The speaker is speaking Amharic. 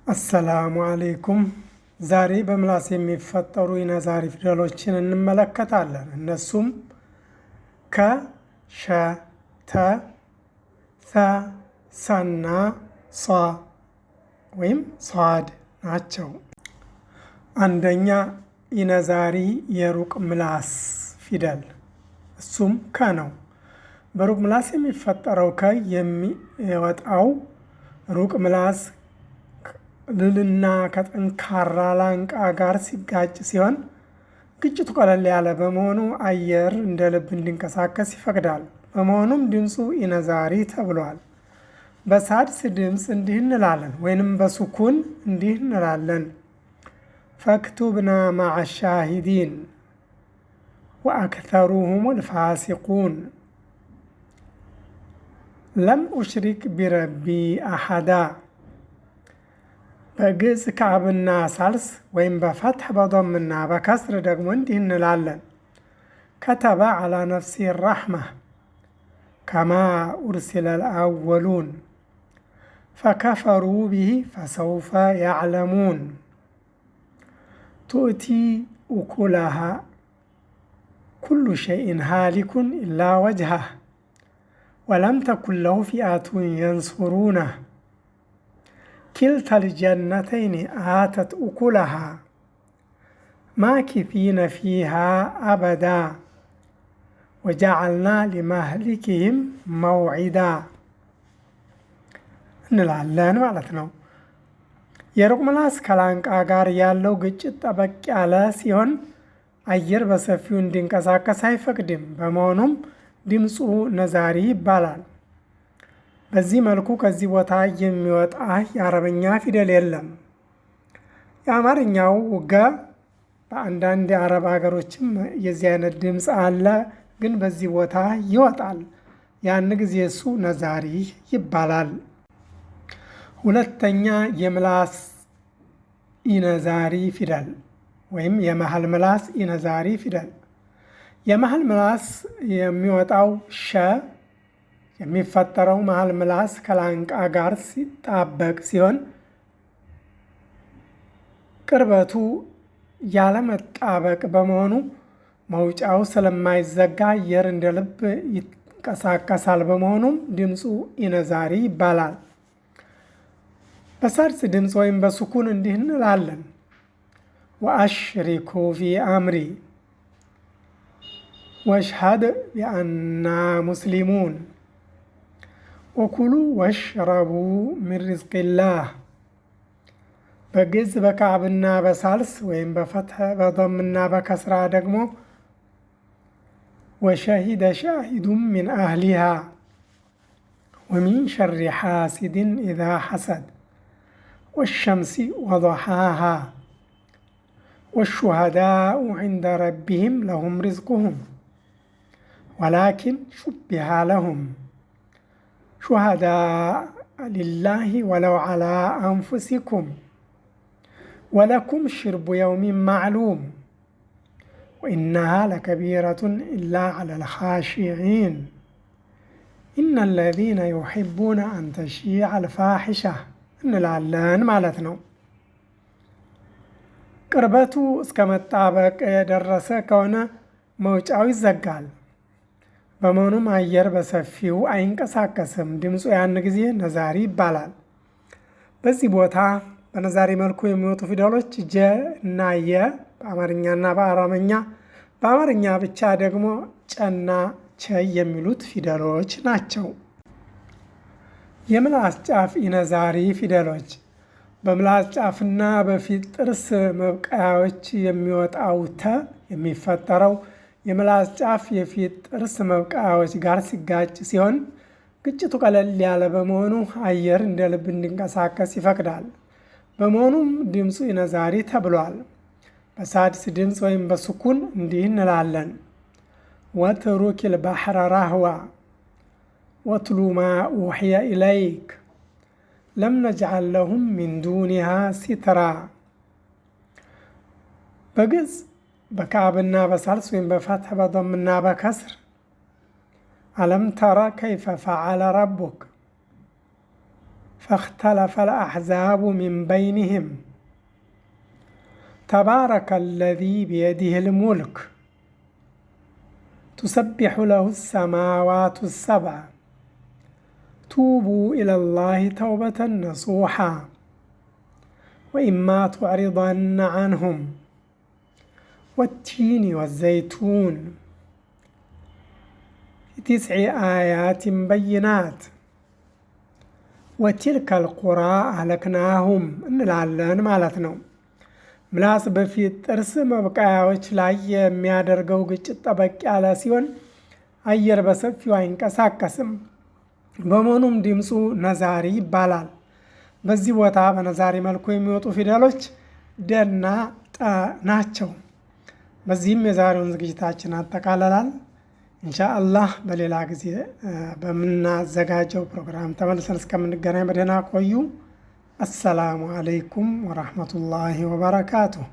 አሰላሙ አለይኩም። ዛሬ በምላስ የሚፈጠሩ ኢነዛሪ ፊደሎችን እንመለከታለን። እነሱም ከ፣ ሸ፣ ተ፣ ተ፣ ሰና ሷ ወይም ሷድ ናቸው። አንደኛ ኢነዛሪ የሩቅ ምላስ ፊደል፣ እሱም ከ ነው። በሩቅ ምላስ የሚፈጠረው ከ የሚወጣው ሩቅ ምላስ ልልና ከጠንካራ ላንቃ ጋር ሲጋጭ ሲሆን፣ ግጭቱ ቀለል ያለ በመሆኑ አየር እንደ ልብ እንዲንቀሳቀስ ይፈቅዳል። በመሆኑም ድምፁ ኢነዛሪ ተብሏል። በሳድስ ድምፅ እንዲህ እንላለን፣ ወይንም በሱኩን እንዲህ እንላለን። فاكتبنا مع الشاهدين وأكثرهم الفاسقون لم أشرك بربي أحدا። በግዕዝ ከዕብና ሳልስ ወይም በፈትሕ በዶምና በከስር ደግሞ እንዲህ እንላለን። كتب على نفسه الرحمة كما أرسل الأولون فكفروا به فسوف يعلمون تؤتي أكلها كل شيء هالك إلا وجهه ولم تكن له فئة ينصرونه كلتا الجنتين آتت أكلها ماكثين فيها أبدا وجعلنا لمهلكهم موعدا እንላለን ማለት ነው። የሩቅ ምላስ ከላንቃ ጋር ያለው ግጭት ጠበቅ ያለ ሲሆን፣ አየር በሰፊው እንዲንቀሳቀስ አይፈቅድም። በመሆኑም ድምፁ ነዛሪ ይባላል። በዚህ መልኩ ከዚህ ቦታ የሚወጣ የአረበኛ ፊደል የለም። የአማርኛው ገ በአንዳንድ የአረብ ሀገሮችም የዚህ አይነት ድምፅ አለ፣ ግን በዚህ ቦታ ይወጣል። ያን ጊዜ እሱ ነዛሪ ይባላል። ሁለተኛ የምላስ ኢነዛሪ ፊደል ወይም የመሀል ምላስ ኢነዛሪ ፊደል። የመሀል ምላስ የሚወጣው ሸ የሚፈጠረው መሀል ምላስ ከላንቃ ጋር ሲጣበቅ ሲሆን፣ ቅርበቱ ያለመጣበቅ በመሆኑ መውጫው ስለማይዘጋ አየር እንደ ልብ ይንቀሳቀሳል። በመሆኑም ድምፁ ኢነዛሪ ይባላል። በሳድስ ድምፅ ወይም በሱኩን እንዲህ እንላለን። وأشركه في أمري واشهد بأنا مسلمون وكلوا واشربوا من رزق الله። በግዕዝ በካዕብና በሳልስ ወይም በፈትሕ በዶምና በከስራ ደግሞ وشهد شاهد من أهلها ومن شر حاسد إذا حسد والشمس وضحاها والشهداء عند ربهم لهم رزقهم ولكن شبه لهم شهداء لله ولو على أنفسكم ولكم شرب يوم معلوم وإنها لكبيرة إلا على الخاشعين إن الذين يحبون أن تشيع الفاحشة እንላለን ማለት ነው። ቅርበቱ እስከ መጣበቅ የደረሰ ከሆነ መውጫው ይዘጋል። በመሆኑም አየር በሰፊው አይንቀሳቀስም። ድምፁ ያን ጊዜ ነዛሪ ይባላል። በዚህ ቦታ በነዛሪ መልኩ የሚወጡ ፊደሎች ጀ እና የ በአማርኛና በአረመኛ፣ በአማርኛ ብቻ ደግሞ ጨና ቸ የሚሉት ፊደሎች ናቸው። የምላስ ጫፍ ኢነዛሪ ፊደሎች። በምላስ ጫፍና በፊት ጥርስ መብቀያዎች የሚወጣው ተ የሚፈጠረው የምላስ ጫፍ የፊት ጥርስ መብቀያዎች ጋር ሲጋጭ ሲሆን፣ ግጭቱ ቀለል ያለ በመሆኑ አየር እንደ ልብ እንዲንቀሳቀስ ይፈቅዳል። በመሆኑም ድምፁ ኢነዛሪ ተብሏል። በሳድስ ድምፅ ወይም በሱኩን እንዲህ እንላለን። واترك البحر رهوا واتل ما أوحي إليك لم نجعل لهم من دونها سترا። በግዕዝ በካዕብና በሳልስ ወይም በፈትሕ በዶምና በከስር ألم تر كيف فعل ربك فاختلف الأحزاب من بينهم تبارك الذي بيده الملك تسبح له السماوات السبع توبوا إلى الله توبة نصوحا وإما تعرضن عنهم والتين والزيتون تسع آيات بينات وتلك القرى أهلكناهم እንላለን ማለት ነው። ምላስ በፊት ጥርስ መብቀያዎች ላይ የሚያደርገው ግጭት ጠበቅ ያለ ሲሆን አየር በሰፊው አይንቀሳቀስም። በመሆኑም ድምፁ ነዛሪ ይባላል። በዚህ ቦታ በነዛሪ መልኩ የሚወጡ ፊደሎች ደና ጠ ናቸው። በዚህም የዛሬውን ዝግጅታችን አጠቃለላል። ኢንሻአላህ በሌላ ጊዜ በምናዘጋጀው ፕሮግራም ተመልሰን እስከምንገናኝ በደህና ቆዩ። አሰላሙ አለይኩም ወራህመቱላሂ ወበረካቱሁ።